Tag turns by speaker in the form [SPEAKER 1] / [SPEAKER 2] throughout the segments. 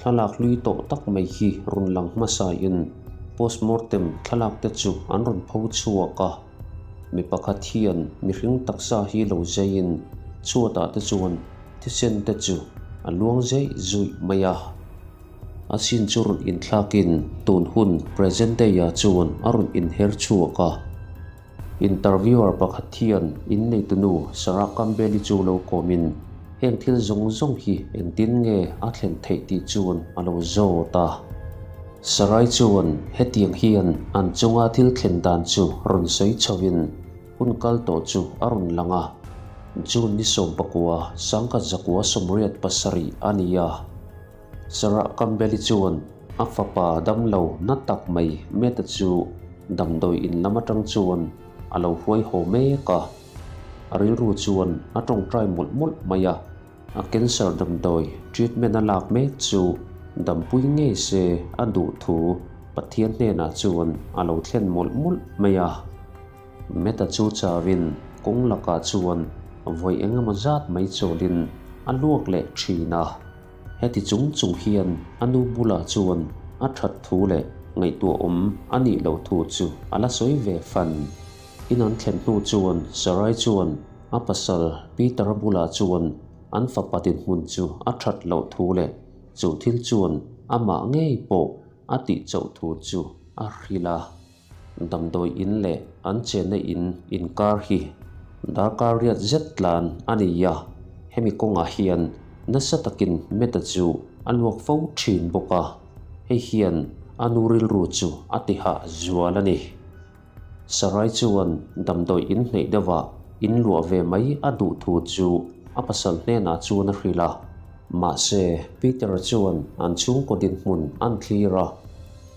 [SPEAKER 1] Thlalak hlui tawh tak mai hi rawn lang hmasa in postmortem thlalak te chu an rawn pho chhuak a. Mi pakhat hian mihring taksa hi lo zai in chhuat ah te chuan thisen te chu a luang zeih zuih mai a. A sin chu rawn inthlak in tun hun present day ah chuan a rawn inher chhuak a. Interviewer pakhat hian inneitunu Sarah Campbell-i chu lo kawmin heng thil zawng zawng hi engtin nge a thlen theih tih chuan a lo zawt a. Sarai chuan hetiang hian an chunga thil thlen dan chu rawn sawi chhoin hun kal tawh chu a rawn lang a, June ni 19 1987 a ni a. Sarah Campbell-i chuan a fapa damlo na tak mai Meta chu damdawi in lam atang chuan a lo hruai haw mek a. A rilru chuan a tawngtai mawlh mawlh mai a, a cancer damdawi treatment a lak mek chu dampui ngei se a duh thu Pathian hnenah chuan a lo thlen mawlh mawlh mai a. Meta chu chauin kawng lakah chuan vawi engemaw zat mai chawlin a luak leh thin a. Heti chung chung hian a nu bulah chuan a that thu leh ngaihtuahawm a nih loh thu chu a la sawi ve fan. In an thlen hnu chuan Sarai chuan a pasal Peter-a bulah chuan an fapa dinhmun chu a that loh thu leh chu thil chuan amah ngei pawh a tih chauh thu chu a hrilh a. Damdawi in leh an chenna in inkar hi darkar riat zet tlan a ni a, hemi kawngah hian nasa takin Meta chu a luak fo thin bawk a, hei hian a nu rilru chu a ti hah zual a ni. Sarai chuan damdawi in hneih deuhah in luah ve mai a duh thu chu a pasal hnenah chuan a hrilh a, mahse Peter-a chuan an chhungkaw dinhmun an thlir a,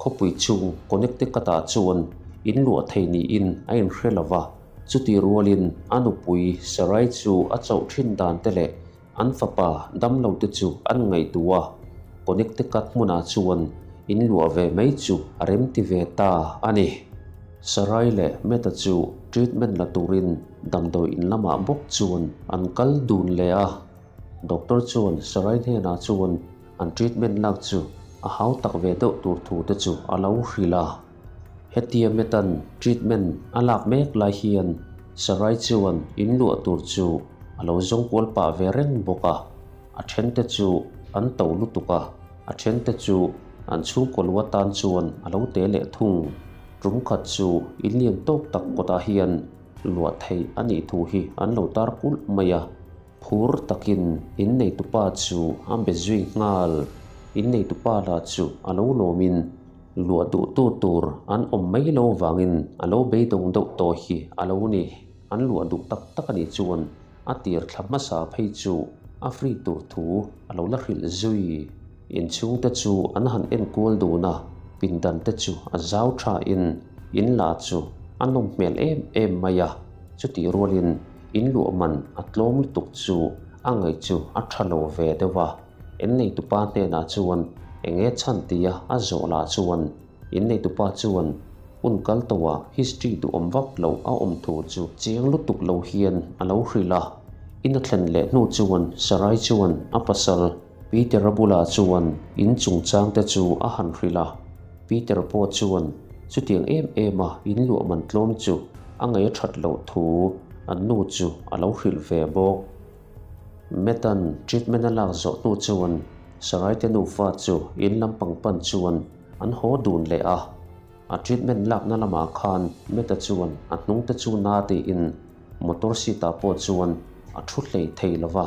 [SPEAKER 1] Khawpui chung Connecticut-ah chuan in luah thei niin a inhre lo va, chutih rualin a nupui Sarai chu a chauh thin dan te leh an fapa damlo te chu an ngaihtuah a, Connecticut hmunah chuan in luah ve mai chu a remti ve ta a ni. Sarai leh Matt-a chu treatment la turin damdawi in lamah bawk chuan an kal dun leh a. Doctor chuan Sarai hnenah chuan an treatment lak chu a hau tak ve deuh tur thu te chu a lo hrilh a. Hetia Metan treatment a lak mek lai hian Sarai chuan in luah tur chu a lo zawng kual pah ve reng bawk a. A then te chu an to lutuk a, a then te chu an chhungkaw lu atan chuan a lo te leh thung. Tum khat chu in lian tawk tak kawtah hian luah theih a nih thu hi an lo tar kulh mai a. Phur takin inneitupa chu a be zui nghal. Inneitupa lah chu a lo lawmin luah duhtu tur an awm mai lo vangin a lo beidawng deuh tawh hi a lo ni. An luah duh tak tak a nih chuan a tir thla hmasa phei chu a free tur thu a lo la hrilh zui. Inchhungte chu an han enkual dun a, pindan te chu a zau thain in la chu a nawm hmel em em mai a, chutih rualin In luah man a tlawm lutuk chu a ngaih chu a tha lo ve deuh a, inneitupa hnenah chuan eng nge chhan tia a zawh lah chuan inneitupa chuan hun kal tawhah history duhawm vak lo a awm thu chu chiang lutuk lo hian a lo hrilh a. In a thlen leh hnu chuan Sarai chuan a pasal Peter-a bulah chuan in chungchang te chu a han hrilh a, Peter pawh chuan chutiang em em a in luah man tlawm chu a ngaih a that loh thu an nu chu a lo hrilh ve bawk. Metan treatment a lak zawh hnu chuan Saraite nufa chu in lampang pan chuan an haw dun leh a. A treatment lakna lamah khan Meta chuan a hnungte chu na tiin motor seat ah pawh chuan a thu hlei thei lo va,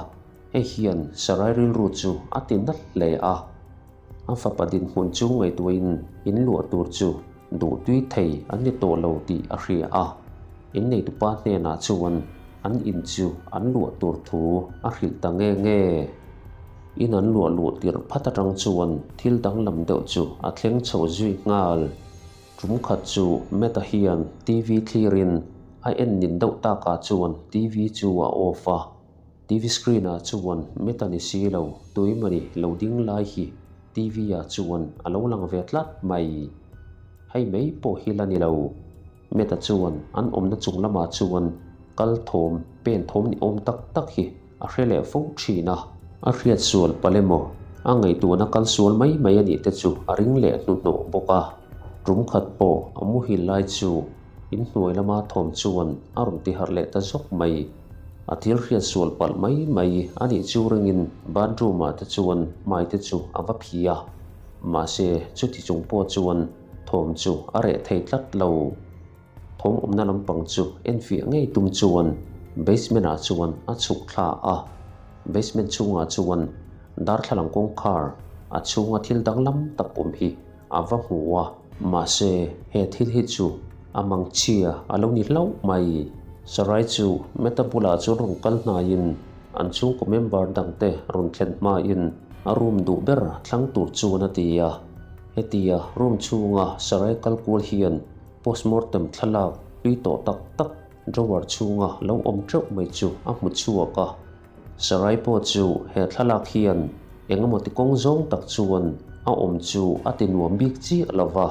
[SPEAKER 1] hei hian Sarai rilru chu a ti nat hle a. A fapa dinhmun chu ngaihtuahin in luah tur chu duhtui thei an ni tawh lo tih a hria a. Inneitupa hnenah chuan an in chu an luah tur thu a hrilh ta nge nge. In an luah luh tirh phat atang chuan thil danglam deuh chu a thleng chho zui nghal. Tum khat chu Matt-a hian TV thlirin a en nin deuh takah chuan TV chu a off a. TV screen ah chuan Meta ni si lo tuimani lo ding lai hi TV ah chuan a lo lang ve tlat mai. Hei mai pawh hi la ni lo. Meta chuan an awmna chung lamah chuan kal thawm, pen thawm ni awm tak tak hi a hre leh fo thin a. A hriat sual palh emaw? A ngaihtuahna kal sual mai mai a nih te chu a ring leh hnuhnawh bawk a. Tum khat pawh a muhil lai chu inhnuai lama thawm chuan a rawn ti harh leh ta zawk mai. A thil hriat sual palh mai mai a nih chu ringin bathroom ah te chuan hmai te chu a va phi a. Mahse chuti chung pawh chuan thawm chu a reh thei tlat lo. Thawm awmna lampang chu enfiah ngei tum chuan basement ah chuan a chhuk thla a. Basement chhungah chuan darthlalang kawngkhar a chhunga thil danglam tak awm hi a va hmu a. Mahse he thil hi chu a mangchhia a lo ni hlauh mai. Sarai chu Meta bulah chuan rawn kal hnaiin an chhungkaw member dangte rawn thlen hmain a room duh ber thlang tur chuan a ti a. Hetia room chhunga Sarai kal kual hian Postmortem thlalak tui tawh tak tak drawer chhunga lo awm teuh mai chu a hmu chhuak a. Sarai pawh chu he thlalak hian eng emaw ti kawng zawng tak chuan a awm chu a ti nuam bik chiah lo va,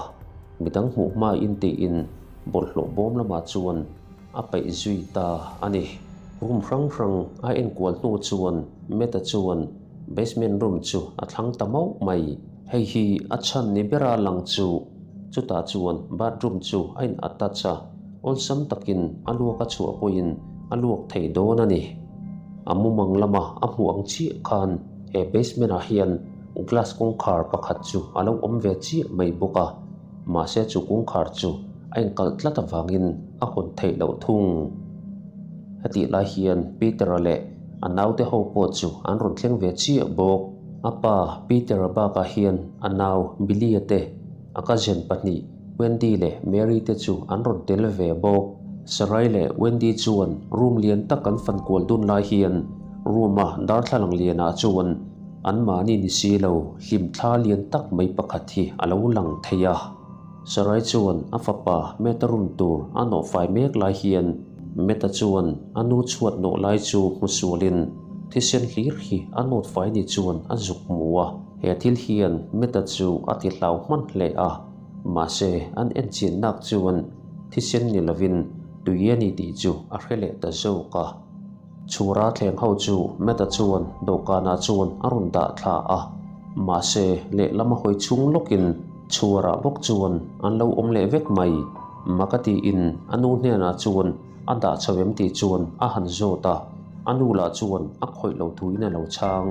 [SPEAKER 1] midang hmuh hmain tiin bawlhhlawh bawm lamah chuan a paih zui ta a ni. Room hrang hrang a enkual hnu chuan Meta chuan basement room chu a thlang ta mauh mai. Hei hi a chhan ni bera lang chu chutah chuan bathroom chu a in attach a, awlsam takin a luak a chhuah pawhin a luak thei dawn a ni. A mumang lama a hmuh ang chiah khan he basement ah hian glass kawngkhar pakhat chu a lo awm ve chiah mai bawk a, mahse chu kawngkhar chu a inkalh tlat avangin a hawn theih loh thung. Hetih lai hian Peter-a leh a naute ho pawh chu an rawn thleng ve chiah bawk. A pa Peter-a bakah hian a nau Billy-a te, a cousin pahnih Wendy leh Mary te chu an rawn tel ve bawk. Sarai leh Wendy chuan room lian tak an fan kual dun lai hian room-a darthlalang lianah chuan anmahni ni si lo hlimthla lian tak mai pakhat hi a lo lang thei a. Sarai chuan a fapa Meta room tur a nawhfai mek lai hian Meta chuan a nu chhuat nawh lai chu hmu sualin thisen hlir hi a nawt fai ni chuan a zuk hmu a. He thil hian Meta chu a ti hlau hman hle a, mahse an enchian nak chuan thisen ni lovin tui a ni tih chu a hre leh ta zawk a. Chhura thleng ho chu Meta chuan dawhkanah chuan a rawn dah thla a, mahse lehlam a hawi chhung lawkin chhuarah bawk chuan an lo awm leh vek mai. Maka tiin a nu hnenah chuan a dah chho em tih chuan a han zawt a, a nu lah chuan a khawih lo thuin a lo chhang.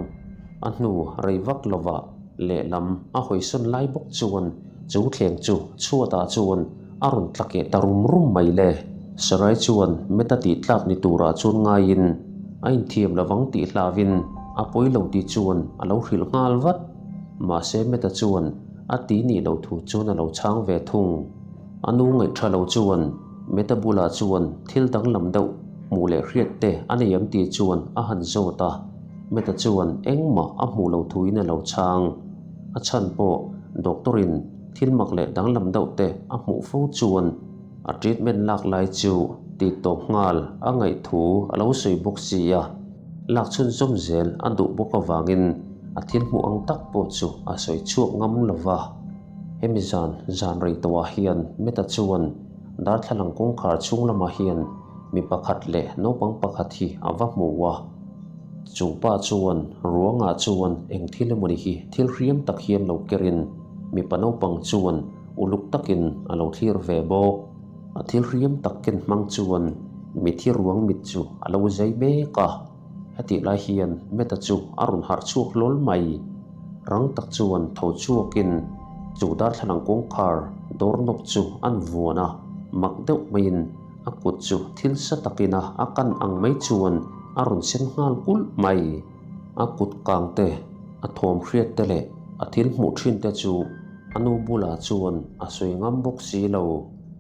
[SPEAKER 1] A hnu rei vak lovah lehlam a hawisawn lai bawk chuan chu thleng chu chhuatah chuan A rawn tla keh ta rum rum mai le. Sarai chuan Meta tih tlak ni turah chuan ngaiin a inthiam lovang tih hlauhin a pawi lo tih chuan a lo hrilh nghal vat. Mahse Meta chuan a ti nih loh thu chuan a lo chhang ve thung. A nu ngaih tha lo chuan Meta bulah chuan thil danglam deuh hmuh leh hriat te a nei em tih chuan a han zawt a. Meta chuan engmah a hmuh loh thuin a lo chhang. A chhan pawh doctor in Thil mak leh danglam deuh te a hmuh fo chuan a treatment lak lai chu tih tawp nghal a ngaih thu a lo sawi bawk si a, lak chhunzawm zel a duh bawk avangin a thil hmuh ang tak pawh chu a sawi chhuak ngam lo va. Hemi zan zan rei tawhah hian Meta chuan darthlalang kawngkhar chhung lamah hian mi pakhat leh naupang pakhat hi a va hmu a. Chu pa chuan ruangah chuan eng thil emawni hi thil hriam tak hian lo kerin mipa naupang chuan uluk takin a lo thlir ve bawk. A thil hriam tak ken hmang chuan mithi ruang mit chu a lo zai mek a. Hetih lai hian Meta chu a rawn harh chhuak hlawl mai. Rang tak chuan tho chhuakin chu darthlalang kawngkhar door knob chu an vuan a, mak deuh maiin A kut chu thil sa takin a a kan ang mai chuan a rawn sen nghal kulh mai. A kut kang te, a thawm hriat te leh a thil hmuh thin te chu a nu bulah chuan a sawi ngam bawk si lo.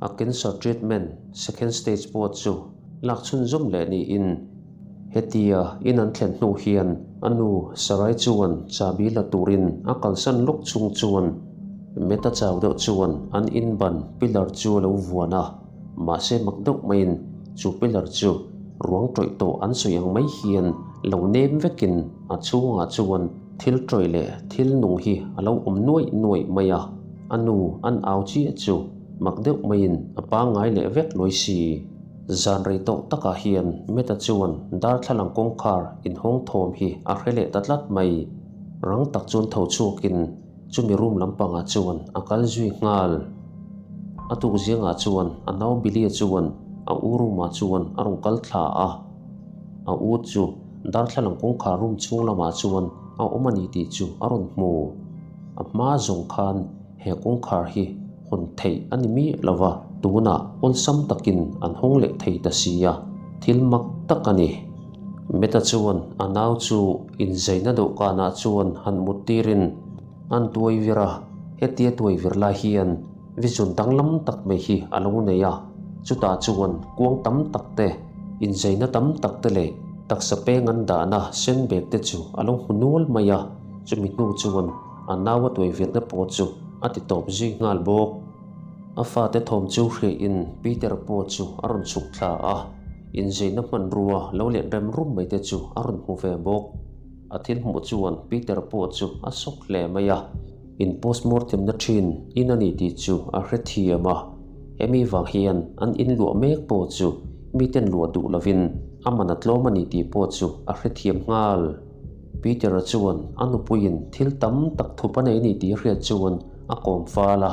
[SPEAKER 1] A cancer treatment second stage pawh chu lak chhunzawm leh niin hetia in an thlen hnu hian a nu Sarai chuan chahbi la turin a kalsan lawk chung chuan Meta chau deuh chuan an in ban pillar chu a lo vuan a. Mahse mak deuh maiin chu pillar chu ruang tawih tawh an sawi ang mai hian lo nem vekin a chhungah chuan thil tawih leh thil nung hi a lo awm nuaih nuaih mai a, a nu an au chiah chu mak deuh maiin a pangngai leh vek lawi si. Zan rei tawh takah hian Meta chuan darthlalang kawngkhar inhawng thawm hi a hre leh ta tlat mai. Rang tak chuan tho chhuakin chumi room lampangah chuan a kal zui nghal. A tuk zingah chuan a nau Billy-a chuan a u room-ah chuan a rawn kal thla a. A u chu darthlalang kawngkhar room chhung lamah chuan a awm a ni tih chu a rawn hmu. A hma zawng khan he kawngkhar hi hawn theih a ni miah lo va, tunah awlsam takin an hawng leh thei ta si a, thil mak tak a ni. Meta chuan a nau chu inzaina dawhkanah chuan han mut tirin an tuai vir a, hetia tuai vir lai hian vision danglam tak mai hi a lo nei a, chutah chuan kuang tam tak te, inzaina tam tak te leh taksa peng an dahna sen bag te chu a lo hmu nual mai a, chumi hnu chuan A nau a tuai velna pawh chu a ti tawp zui nghal bawk. A fate thawm chu hriain Peter pawh chu a rawn chhuk thla a, inzeina hmanrua lo let rem rum mai te chu a rawn hmu ve bawk. A thil hmuh chuan Peter pawh chu a sawk hle mai a, in postmortem na thin in a ni tih chu a hrethiam a, hemi vang hian an in luah mek pawh chu miten luah duh lovin a man a tlawm a ni tih pawh chu a hrethiam nghal. Peter-a chuan a nupuiin thil tam tak thup a nei ni tih hriat chuan a kawm fal a.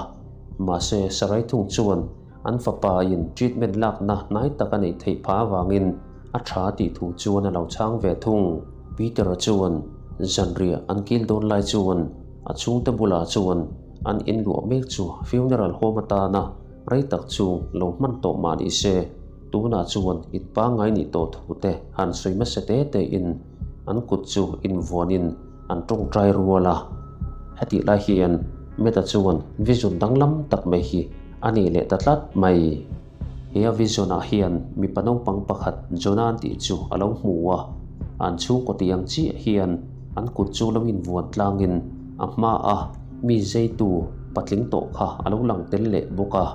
[SPEAKER 1] Mahse, Sarai thung chuan an fapa-in treatment lakna hnai tak a neih theih phah avangin a tha tih thu chuan a lo chhang ve thung. Peter-a chuan zanriah an kil dawn lai chuan a chhungte bulah chuan an inluah mek chu funeral home atana rei tak chu lo hman tawh mah ni se, tunah chuan it pangngai nih tawh thu te han sawi hmasa te tein An kut chu invuanin an tawngtai rual a. Hetih lai hian Meta chuan vision danglam tak mai hi a nei leh ta tlat mai. He a vision-ah hian mipa naupang pakhat Jonan tih chu a lo hmu a. An chhungkaw tih ang chiah hian an kut chu lo invuan tlangin a hmaa mi zeitu patling tawh kha a lo lang tel leh bawk a.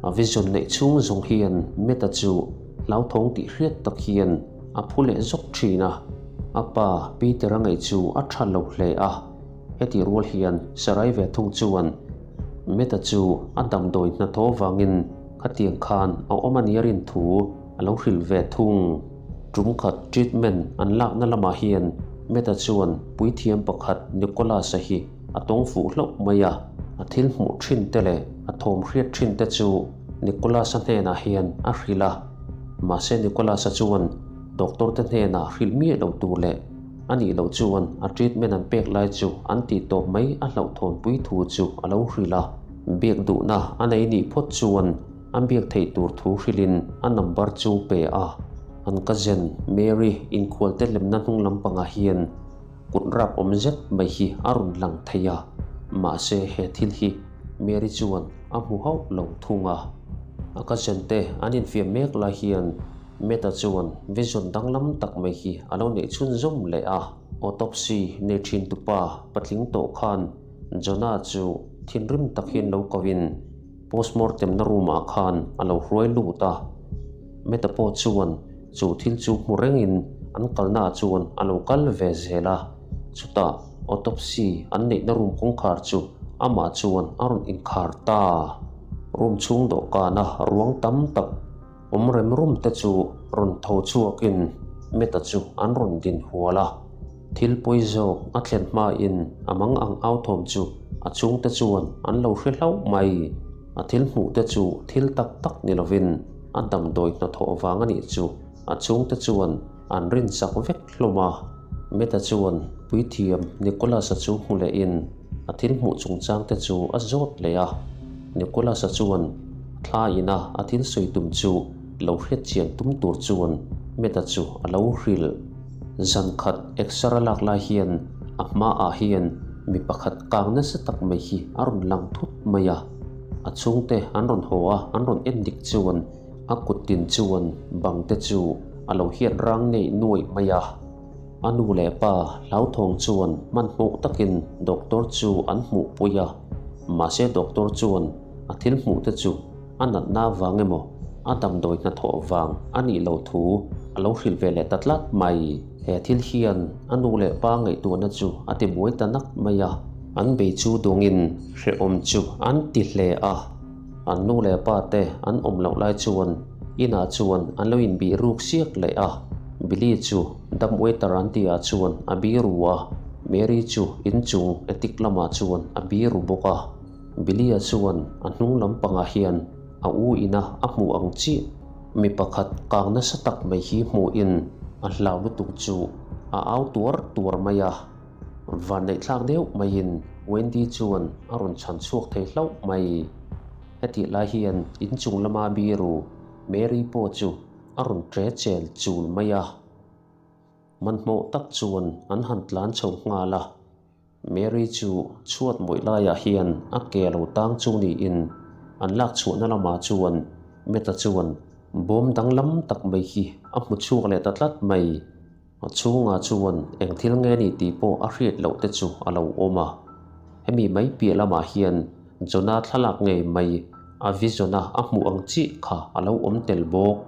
[SPEAKER 1] A vision neih chhung zawng hian Meta chu hlauthawng tih hriat tak hian A phu leh zawk thin a, a pa Peter-a ngaih chu a tha lo hle a. Heti rual hian Sarai ve thung chuan Meta chu a damdawi hnathawh vangin khatiang khan a awm a nia rin thu a lo hrilh ve thung. Tum khat treatment an lakna lamah hian Meta chuan puithiam pakhat Nicholas-a hi a tawng fuh hlauh mai a, a thil hmuh thin te leh a thawm hriat thin te chu Nicholas-a hnenah hian a hrilh a. Mahse Nicholas-a chuan doctor te hnenah hrilh miah lo tur leh a nih loh chuan a treatment an pek lai chu an tih tawp mai a hlauhthawnpui thu chu a lo hrilh a. Biak duhna a nei nih phawt chuan a biak theih tur thu hrilhin a number chu pe a. An cousin Mary inkhualte lemna hnung lampangah hian kut rap awm zet mai hi a rawn lang thei a, mahse he thil hi Mary chuan a hmu hauh lo thung a. A cousin te an infiam mek lai hian Meta chuan vision danglam tak mai hi a lo neih chhunzawm leh a. Autopsy nei thin tupa patling tawh khan Jonah chu thinrim tak hian lo koin postmortem na room ah khan a lo hruai lut a. Meta pawh chuan chu thil chu hmu rengin an kalna ah chuan a lo kal ve zel a. Chutah autopsy an neihna room kawngkhar chu amah chuan a rawn inkhar ta. Room chhung dawhkana ruang tam tak awm rem rum te chu rawn tho chhuakin Meta chu an rawn din hual a. Thil pawi zawk a thlen hmain a mang ang au thawm chu a chhungte chuan an lo hre hlauh mai. A thil hmuh te chu thil tak tak ni lovin a damdawi hnathawh vang a nih chu a chhungte chuan an rinsak vek hlawm a. Meta chuan puithiam Nicholas-a chu hmu lehin a thil hmuh chungchang te chu a zawt leh a. Nicholas-a chuan thla ina a thil sawi tum chu lo hriat chian tum tur chuan Meta chu a lo hrilh. Zan khat exer a lak lai hian a hmaah hian mi pakhat kang nasa tak mai hi a rawn lang thut mai a. A chhungte an rawn haw a, an rawn en dik chuan a kut tin chuan bang te chu a lo hiat rang neih nuaih mai a. A nu leh pa hlauthawng chuan hmanhmawh takin doctor chu an hmuhpui a, mahse doctor chuan a thil hmuh te chu a natna vang emaw a damdawi hnathawh vang a nih loh thu a lo hrilh ve leh ta tlat mai. He thil hian a nu leh pa ngaihtuahna chu a ti buai ta nak mai a, an bei chu dawngin hrehawm chu an ti hle a. An nu leh pa te an awm loh lai chuan inah chuan an lo inbih ruk siak leh a, Billy chu dumb waiter an tihah chuan a biru a. Mary chu inchung attic lamah chuan a biru bawk a. Billy-a chuan a hnung lampangah hian a u ina a hmuh ang chiah mi pakhat kang nasa tak mai hi hmuhin a hlau lutuk chu a au tuar tuar mai a. Vanneihthlak deuh maiin Wendy chuan a rawn chhan chhuak thei hlauh mai. Hetih lai hian inchung lama biru Mary pawh chu a rawn ṭe chel chul mai a. Hmanhmawh tak chuan an han tlan chho nghal a. Mary chu chhuat mawih laiah hian a ke lo tang chu niin an lak chhuahna lamah chuan Meta chuan bawm danglam tak mai hi a hmu chhuak leh ta tlat mai. A chhungah chuan eng thil nge ni tih pawh a hriat loh te chu a lo awm a. Hemi mai piah lamah hian Jonah thlalak ngei mai a vision-a a hmuh ang chiah kha a lo awm tel bawk.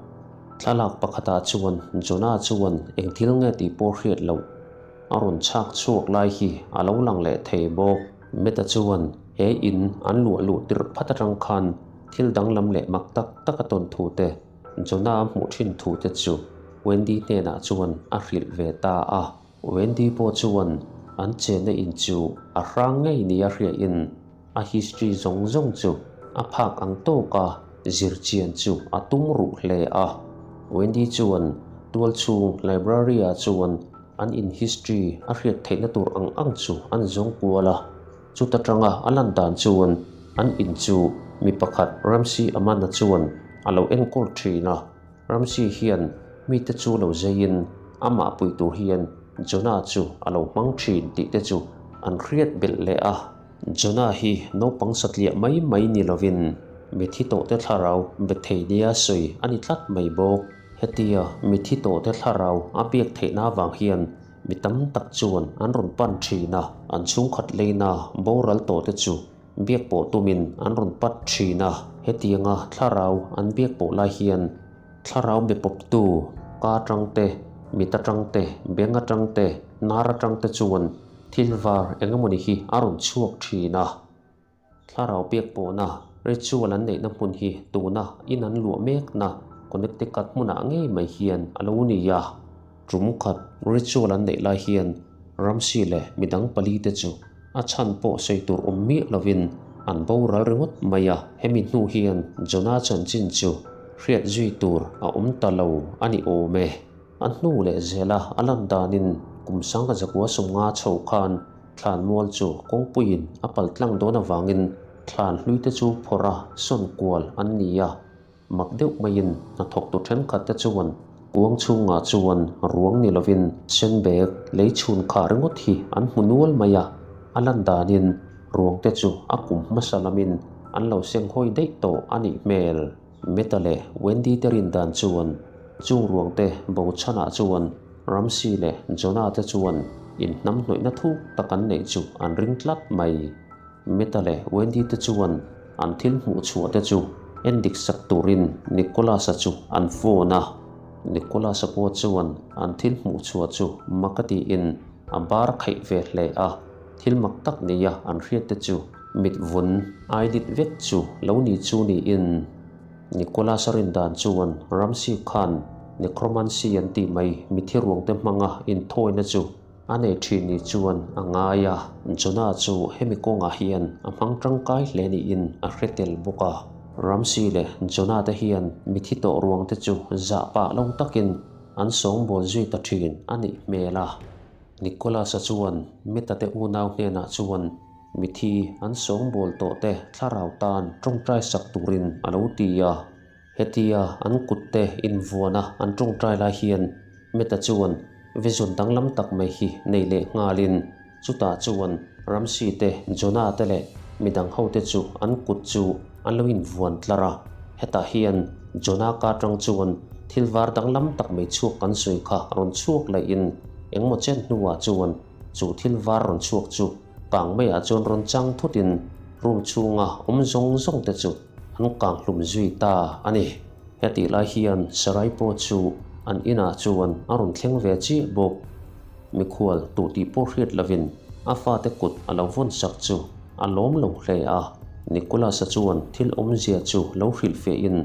[SPEAKER 1] Thlalak pakhatah chuan Jonah chuan eng thil nge tih pawh hriat loh a rawn chhak chhuak lai hi a lo lang leh thei bawk. Meta chuan he in an luah luh tirh phat atang khan thil danglam leh mak tak tak a tawn thu te, Jonah a hmuh thin thu te chu Wendy hnenah chuan a hrilh ve ta a. Wendy pawh chuan an chenna in chu a hrang ngei nia hriain a history zawng zawng chu a phak ang tawka zirchian chu a tum ruh hle a. Wendy chuan tualchhung library-ah chuan an in history a hriat theihna tur ang ang chu an zawng kual a. Chuta tanga a lan dan chuan an in chu mi pakhat Ramsey Amana chuan a lo enkawl thin a. Ramsey hian mite chu lo zeiin amah pui tur hian Jonah chu a lo hmang thin tih te chu an hriat belh leh a. Jonah hi naupang satliah mai mai ni lovin mithi tawhte thlarau be thei nia sawi a ni tlat mai bawk. Hetia mithi tawhte thlarau a biak theihna avang hian mi tam tak chuan an rawn pan thin a, an chhungkhat leina boral tawhte chu biak pawh tumin an rawn pat thin a. Hetianga thlarau an biak pawh lai hian thlarau be pawptu ka atang te, mit atang te, beng atang te, nar atang te chuan Thil var engemawni hi a rawn chhuak thin a, thlarau pek pawhna ritual an neihna hmun hi tuna in an luah mekna Connecticut hmunah ngei mai hian a lo ni a. Tum khat ritual an neih lai hian Ramsey leh midang palite chu a chhan pawh sawi tur awm miah lovin an boral ringawt mai a, hemi hnu hian Jonah chanchin chu hriat zui tur a awm ta lo a ni awm e. A hnu leh zela a lan danin kum sangha zakua sawmnga chho khan thlan mual chu kawngpuiin a pal tlang dawn avangin thlan hluite chu phawrh a sawn kual an ni a. Mak deuh maiin hnathawktu thenkhatte chuan kuang chhungah chuan ruang ni lovin senbag lei chhun khah ringawt hi an hmu nual mai a. A lan danin ruangte chu a kum hmasa lamin an lo senghawi daih tawh a nih hmel. Meta leh Wendy te rin dan chuan chung ruangte bochanah chuan Ramsey leh Jonah te chuan inhnamhnawihna thuk tak an neih chu an ring tlat mai. Meta leh Wendy te chuan an thil hmuh chhuah te chu en dik sak turin Nicholas-a chu an phone a. Nicholas-a pawh chuan an thil hmuh chhuah chu mak a tiin a bar khaih ve hle a. Thil mak tak nia an hriat te chu mit vun eyelid vek chu lo ni chu niin Nicholas a rin dan chuan Ramsey khan necromancy an tih mai mithi ruang te hmanga inthawina chu a nei thin ni chuan a ngai a. Jonah chu hemi kawngah hian a hmang tangkai hle niin a hre tel bawk a. Ramsey leh Jonah te hian mithi tawh ruang te chu zah pah lo takin an sawngbawl zui ta thin a nih hmel a. Nicholas-a chuan Meta-te unau hnenah chuan mithi an sawngbawl tawhte thlarau tan tawngtai sak turin a lo ti a. Hetia an kutte invuana an tawngtai lai hian Meta chuan vision danglam tak mai hi nei leh nghalin chutah chuan Ramsey-te, Jonah-te leh midang hote chu an kut chu an lo invuan tlar a. Hetah hian Jonah ka atang chuan thil var danglam tak mai chhuak kan sawi kha rawn chhuak laiin engmaw chen hnuah chuan chu thil var rawn chhuak chu kang maiah chuan rawn chang thutin room chhunga awm zawng zawng te chu an kang hlum zui ta a ni. Hetih lai hian Sarai pawh chu an inah chuan a rawn thleng ve chiah bawk. Mikhual tuh tih pawh hriat lovin a fate kut a lo vawn sak chu a lawm lo hle a. Nicholas-a chuan thil awmzia chu lo hrilh fehin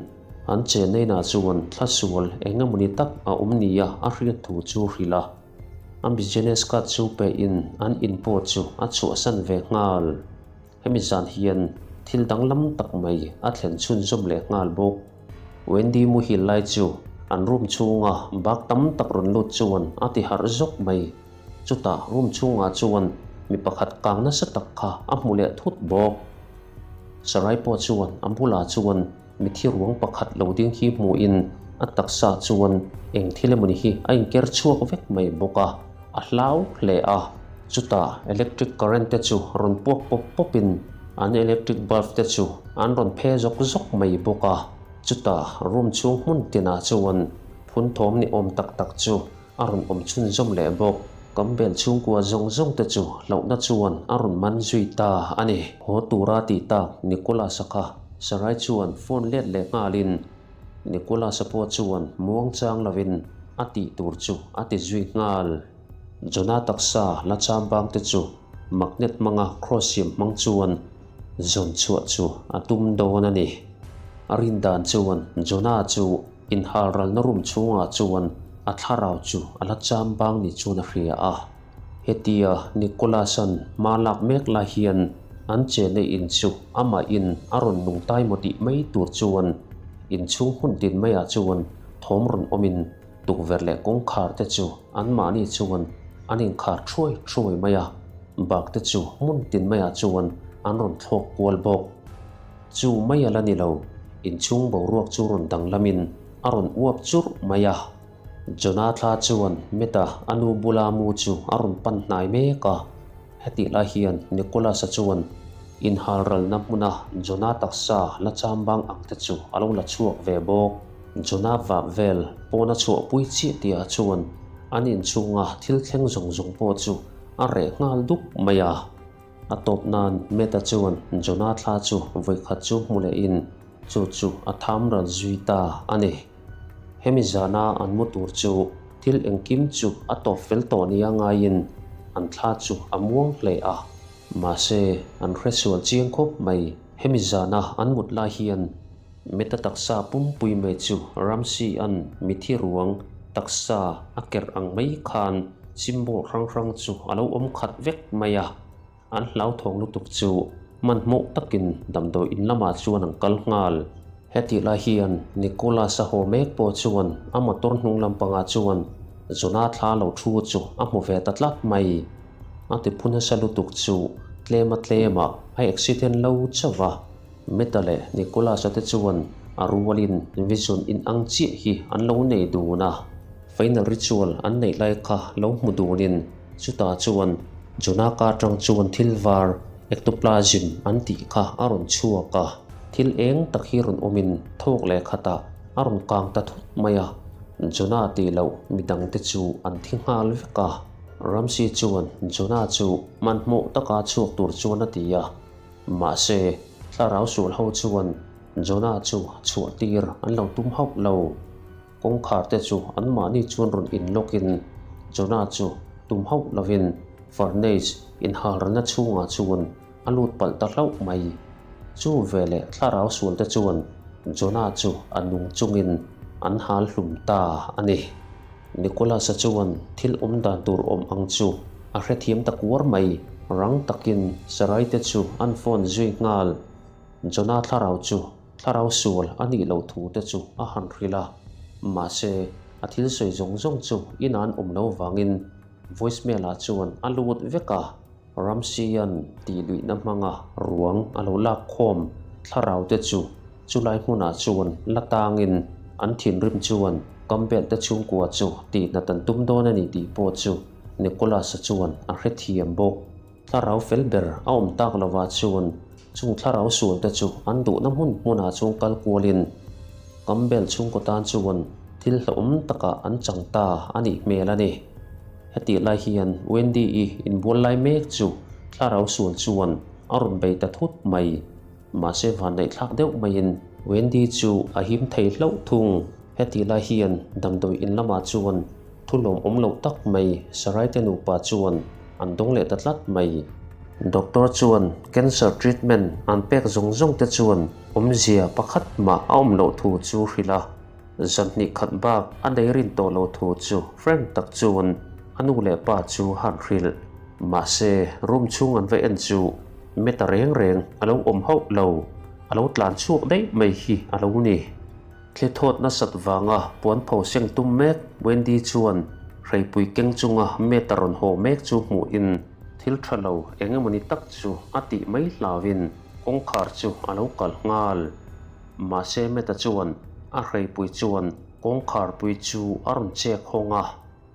[SPEAKER 1] an chennainah chuan thla sual eng emawni tak a awm nia a hriat thu chu hrilh a. A business card chu pe in an in pawh chu a chhuahsan ve nghal. Hemi zan hian thil danglam tak mai a thlen chhunzawm leh nghal bawk. Wendy muhil lai chu an room chhunga bag tam tak rawn lut chuan a ti harh zawk mai. Chutah room chhungah chuan mi pakhat kang nasa tak kha a hmu leh thut bawk. Sarai pawh chuan a bulah chuan mithi ruang pakhat lo ding hi hmuhin a taksa chuan eng thil emawni hi a inker chhuak vek mai bawk a, a hlau hle a. Chutah electric current te chu rawn puak pawp pawpin an electric bulb te chu an rawn phe zawk zawk mai bawk a. Chutah room chhung hmun tinah chuan phun thawm ni awm tak tak chu a rawn awm chhunzawm leh bawk. Campbell chhungkua zawng zawng te chu hlauhna chuan a rawn man zui ta a ni. Haw tura tih tak Nicholas-a kha Sarai chuan phone let leh nghalin Nicholas-a pawh chuan muang chang lovin a tih tur chu a ti zui nghal. Jonah taksa la chambang te chu magnet hmanga cross siam hmang chuan zawn chhuah chu a tum dawn a ni. A rin dan chuan Jonah chu Inhalralna room chhungah chuan a thlarau chu a la cham bang ni chuan a hria a. Hetia Nicholas-a'n hma lak mek lai hian an chenna in chu amahin a rawn nung tai maw tih mai tur chuan inchhung hmun tin maiah chuan thawm rawn awmin tukverh leh kawngkhar te chu anmahni chuan an inkhar thuai thuai mai a, bak te chu hmun tin maiah chuan an rawn thlawk kual bawk. Chu mai a la ni lo, inchhung boruak chu rawn danglamin a rawn uap churh mai a. Jonatha chuan Meta a nu bula mu chu a rawn pan hnai mek a. Hetih lai hian Nicholas-a chuan inhalralna hmuna Jonah taksa la chambang ang te chu a lo la chhuak ve bawk. Jonah vak vel pawna chhuahpui chiah tihah chuan an inchhunga thil thleng zawng zawng pawh chu a reh nghal dup mai a. A tawp nan Meta chuan Jonah thla chu vawikhat chu hmu lehin chu chu a tham ral zui ta a ni. Hemi zana an mu tur chu thil engkim chu a tawp fel tawh nia ngaiin an thla chu a muang hle a. Mahse, an hresual chiang khawp mai. Hemi zana an mut lai hian Meta taksa pumpui mai chu Ramsey-a'n mithi ruang taksa a kerh ang mai khan symbol hrang hrang chu a lo awm khat vek mai a, an hlauthawng lutuk chu hmanhmawh takin damdawi in lamah chuan an kal nghal. Hetih lai hian Nicholas-a haw mek pawh chuan a motor hnung lampangah chuan Jonah thla lo thu chu a hmu ve ta tlat mai. A ti phu nasa lutuk chu tlema tlemah a accident lo chauh a. Meta leh Nicholas-a te chuan a rualin vision inang chiah hi an lo nei dun a, final ritual an neih lai kha lo hmu dunin chutah chuan Jonaka atang chuan thil var ectoplasm an tih kha a rawn chhuak a, thil eng tak hi rawn awmin thawk leh khatah a rawn kang ta thut mai a, Jonah tih loh midangte chu an thi nghal vek a, Ramsey chuan Jonah chu hmanhmawh taka chhuak tur chuan a ti a. Mahse, thlarau sual ho chuan Jonah chu chhuah tir an lo tum hauh lo. Kawngkhar te chu anmahni chuan rawn in lawkin Jonah chu tum hauh lovin furnace inhalralna chhungah chuan a lut palh ta hlauh mai. Chu veleh thlarau sual te chuan Jonah chu a nung chungin an hal hlum ta a ni. Nicholas-a chuan thil awm dan tur awm ang chu a hrethiam ta kuar mai. Rang takin Sarai te chu an phone zui nghal. Jonah thlarau chu thlarau sual a nih loh thu te chu a han hrilh a. Mahse, a thil sawi zawng zawng chu inah an awm lo vangin voicemail ah chuan a lut vek a. Ramsey-a'n tih luihna hmanga ruang a lo lak khawm thlarau te chu chulai hmunah chuan la tangin an thinrim chuan Campbell te chhungkua chu tihnat an tum dawn a ni tih pawh chu Nicholas-a chuan a hrethiam bawk. Thlarau fel ber a awm tak lovah chuan chung thlarau sual te chu an duhna hmun hmunah chuan kal kualin Campbell chhungkaw tan chuan thil hlauhawm takah an chang ta a nih hmel a ni. Hetih lai hian Wendy-i inbual lai mek chu thlarau sual chuan a rawn bei ta thut mai. Mahse vanneih thlak deuh maiin Wendy chu a him thei hlauh thung. Hetih lai hian damdawi in lamah chuan thu lawmawm loh tak mai Sarai-te nupa chuan an dawng leh ta tlat mai. Doctor chuan cancer treatment an pek zawng zawng te chuan awmzia pakhat mah a awm loh thu chu hrilh a. Zanhnih khat bak a nei rin tawh lo thu chu Frank tak chuan a nu leh pa chu han hrilh. Mahse, room chhung an va en chu Matt-a reng reng a lo awm hauh lo, a lo tlan chhuak daih mai hi a lo ni. Thli thawt nasat vanga puan pho seng tum mek Wendy chuan hreipui keng chunga Matt-a rawn haw mek chu hmuhin thil tha lo eng emawni tak chu a tih mai hlauhin kawngkhar chu a lo kal nghal. Mahse Matt-a chuan a hreipui chuan kawngkhar pui chu a rawn chek hawng a,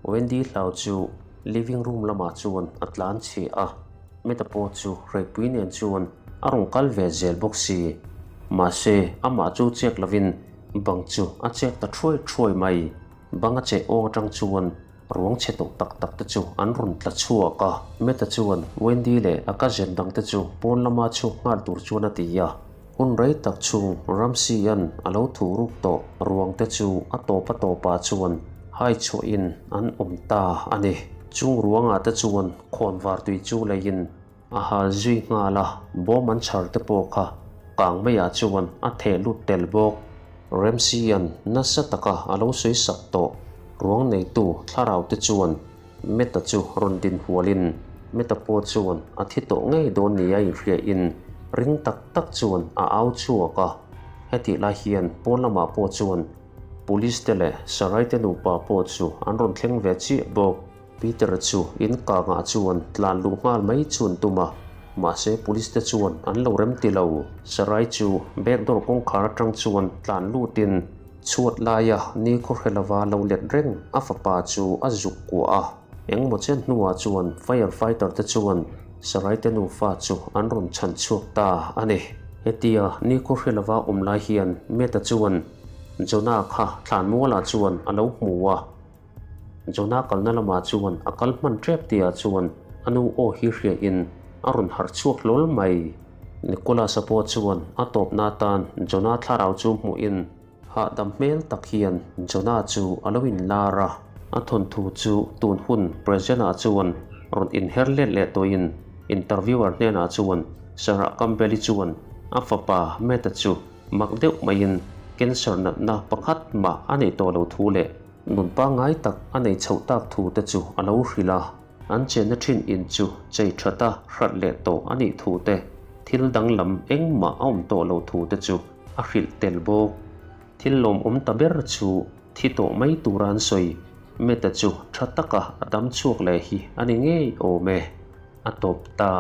[SPEAKER 1] Wendy hlau chu living room lamah chuan a tlan chhi a, Matt-a pawh chu hreipui nen chuan a rawn kal ve zel bawk si. Mahse amah chu chek lovin bang chu a chek ta thuai thuai mai. Bang a cheh awng atang chuan ruang chhe tawh tak tak te chu an rawn tla chhuak a. Matt-a chuan Wendy leh a cousin dang te chu pawn lama chhuak nghal tur chuan a ti a. Hun rei tak chhung Ramsey-a'n a lo thu ruk tawh ruang te chu a tawp a tawpah chuan hai chhuahin an awm ta a ni. Chung ruangah te chuan khawnvar tui chu leiin a hal zui nghal a, bawm an chhar te pawh kha kang maiah chuan a theh lut tel bawk. Ramsey-a'n nasa taka a lo sawi sak tawh ruang neitu thlarau te chuan Meta chu rawn din hualin Meta pawh chuan a thi tawh ngei dawn nia inhriain ring tak tak chuan a au chhuak a. Hetih lai hian pawn lamah pawh chuan Police te leh Sarai te nupa pawh chu an rawn thleng ve chiah bawk. Peter chu in kangah chuan tlan luh nghal mai chuan tum a, mahse Police te chuan an lo rem ti lo. Sarai chu back door kawngkhar atang chuan tlan lutin Chhuat laia ni khawhre lova lo let reng a fapa chu a zuk kuah a, engmaw chen hnuah chuan fire fighter te chuan Saraite nufa chu an rawn chhan chhuak ta a ni. Hetia ni khawhre lova awm lai hian Meta chuan Jonah kha thlan mualah chuan a lo hmu a, Jonah kalna lamah chuan a kal hman tep tihah chuan a nu aw hi hriain a rawn harh chhuak hlawl mai. Nicholas-a pawh chuan a tawpna atan Jonah thlarau chu hmuhin hahdam hmel tak hian Jonah chu a lo inlar a. A thawnthu chu tun hun present-ah chuan rawn inher let leh tawhin interviewer hnenah chuan Sarah Campbell-i chuan a fapa Matt-a chu mak deuh maiin cancer natna pakhat mah a neih tawh lo thu leh nun pangngai tak a nei chhoh tak thu te chu a lo hrilh a. An chenna thin in chu chei that a hrat leh tawh a nih thu te, thil danglam engmah a awm tawh lo thu te chu a hrilh tel bawk. Thil lawmawm ta ber chu thi tawh mai tura an sawi Meta chu tha taka a dam chhuak leh hi a ni ngei awm e, a tawp ta.